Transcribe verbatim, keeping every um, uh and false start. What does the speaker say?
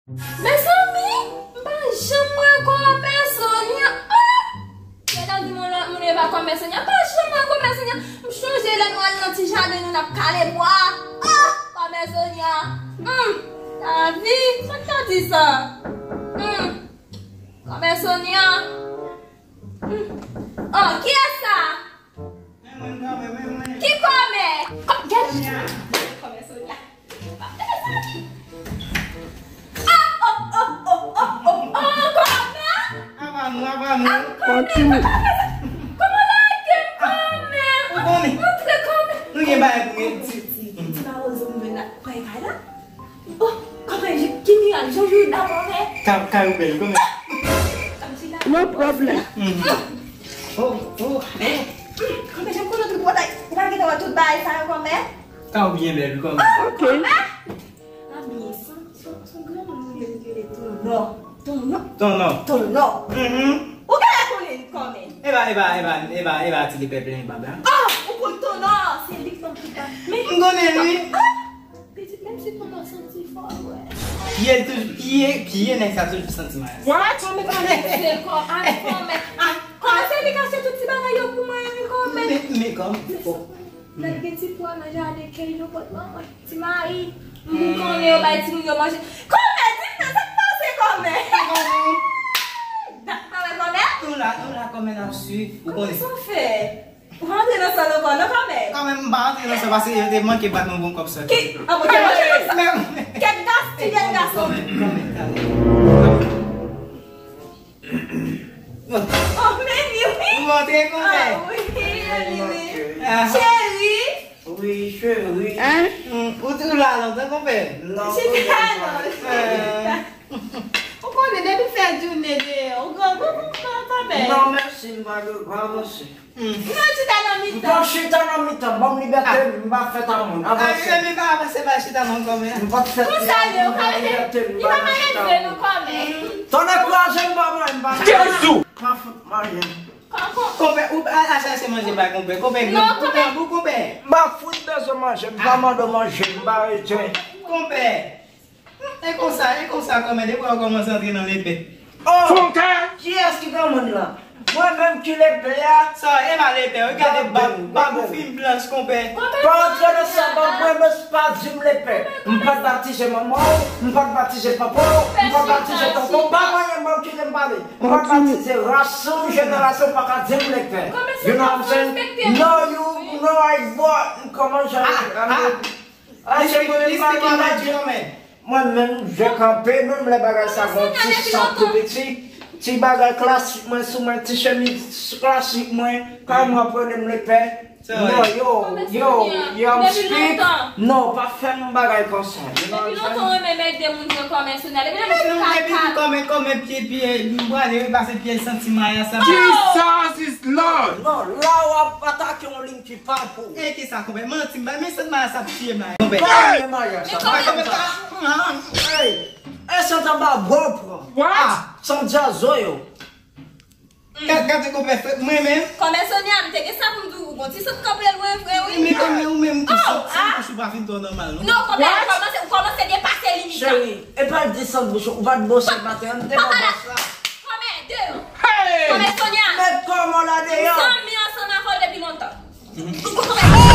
Mezanmi, m pa janm wè kòmè Sonia. Oh! Lè nan di moun lòt moun e pa kòmè Sonia, m pa janm wè kòmè Sonia. M chonje lè nou al nan ti jaden nou n ap kale bwa. Oh! Kòmè Sonia. Hmm. Lavi, sa k ta di sa? Hmm. Kòmè Sonia. Hmm. Oh, kiyès sa? Ki kòmè? Kò-, gad. Kòmè Sonia. Oh, oh, oh, oh, oh, oh, oh, kòmè. Apa nou, apa nou. Kòmè. Kòmè lage m, kòmè. Ou konnen. Antre, kòmè. Nou gen bagay pou gen ti, ti, ti mawozo m jwenn la. Kòmè kay la. Oh, kòmè, ki mirak, jan jwe dabò, men. Ka, ka ou bèl, kòmè. No problem. Oh, oh, oh. Kòmè, jan m konnen tout bagay. Ou pa gentan wè tout bagay sa yo, kòmè? Ka ou byen bèl, kòmè. Ok. Kòmè? Ami, son, son, son granmoun li menm ki rele Tonò. Tonò. Tonò. Tonò. Mhm. Ou genlè konnen li kòmè. E pa, e pa, e pa, e pa, e pa ti lepè plen baba. Oh, ou konn Tonò, se li k ban m tout bagay. Men, m konnen li. Ah! Pitit, menm si Tonò santi fò, wè. Pye l toujou, pye, pye nèg sa toujou santi mayas. What? Kòmè, kòmè, se kò, ah, kòmè, ah, kòmè se li k achte tout ti bagay yo pou mwen, wi, kòmè. Men, men kòmè, fò. Lè l gen ti pwa nan jaden, kèy nan pòt manman, ti mayi, m konnen yo bay timoun yo manje. Kòmè, di m nan sa k pase, kòmè. Dat mwen wè kòmè. Nou la, nou la, kòmè n ap swiv, ou konnen. Kòmè sa w fè? Ou pa antre nan sòl ankò, non, kòmè? Kòmè, m pa antre nan sòl, paske yo te manke bat mwen bon kòb sòl. Ki? An bon, kèt gason, ti jèn gason. Kòmè, kòmè, kòmè. Oh, men li, wi. Ou antre, kòmè? Ah, wi, li, wi. Ah. Cheri. Wi, cheri. Hein? Hmm, ou, ou la lontan, kòmè? Non, chita non, chita. Ou konnen, depi fè jounen deyò, ou grangou pou kòmè. Non, mèsi, m pa dwe pa avanse. Hmm. Ou pa chita nan mitan. M p ap chita nan mitan, ban m libète m, m pa fèt a moun. Avanse. Ah, men pa avanse, pa chita non, kòmè. M p ap fèt a moun, ban m libète m, m pa nan chita a moun. Tonnè kraze m, pa mwen, m pa nan chita. Jezi! Pa fout manje m. Konpè, ou al, al chache manje bay konpè. Konpè, non, konpè, konpè. M pa fout bezwen manje, m pa mande w manje, m pa bezwen. Konpè. E konsa, e konsa, kòmè, depi w kòmanse antre nan lepè. Oh! Kiyès ki granmoun lan? Mwen menm ki lepè a? Sa, e pa lepè, wi, gade bab, bab ou fin blanch, konpè. Pa antre nan sa, bab mwen, men pa di m lepè. M pa t batize manman w, m pa t batize papa w, m pa t batize tonton w, pa manyen m, pa kite m pale. M pa t batize ras ou, jenerasyon w pa ka di m lepè. You know what I'm saying? No, you, no, I want, kòman jan. Ah, se pou li, se pou li, kòmè. Mwen menm, je kanpe, menm lè bagay sa gon ti san tou piti, ti bagay klasik mwen sou mwen, ti chemiz klasik mwen, kòman w ap rele m lepè? No, yo, yo, yo, I'm speak. No, pa fè m bagay konsa. You know what I'm saying? Depi lontan w renmen mèt de moun jan kòmè Sonia. Depi lontan w renmen kòmè, kòmè pye, pye, m prale, wi, pase pye santi maya sa. Jesus is Lord. Non, la w ap atake yon liy ki pa pou. E kisa, konpè? Manti m bay, men sant maya sa ap tiye m la. Konpè. Konpè, konpè, konpè. Hey! E sant anba bò pran. What? Ah, sant djazo yo. Gad, gade konpè fè, mwen menm. Kòmè Sonia, m te gen sa pou m di w, gon ti sant kanpe lwen vre, wi. Men kòmè ou menm tou, sant, sant bouch ou pa fin twò nòmal, non. Non, kòmè, ou kòmanse, ou kòmanse depase limit la. Cheri, e pa l di sant bouch ou, ou pa t bwose maten an, m te bò bòs la. Kòmè, de. Hey! Kòmè Sonia. Met kòman la deyò. M zanmi ansanm avè w depi lontan. Ou konprann?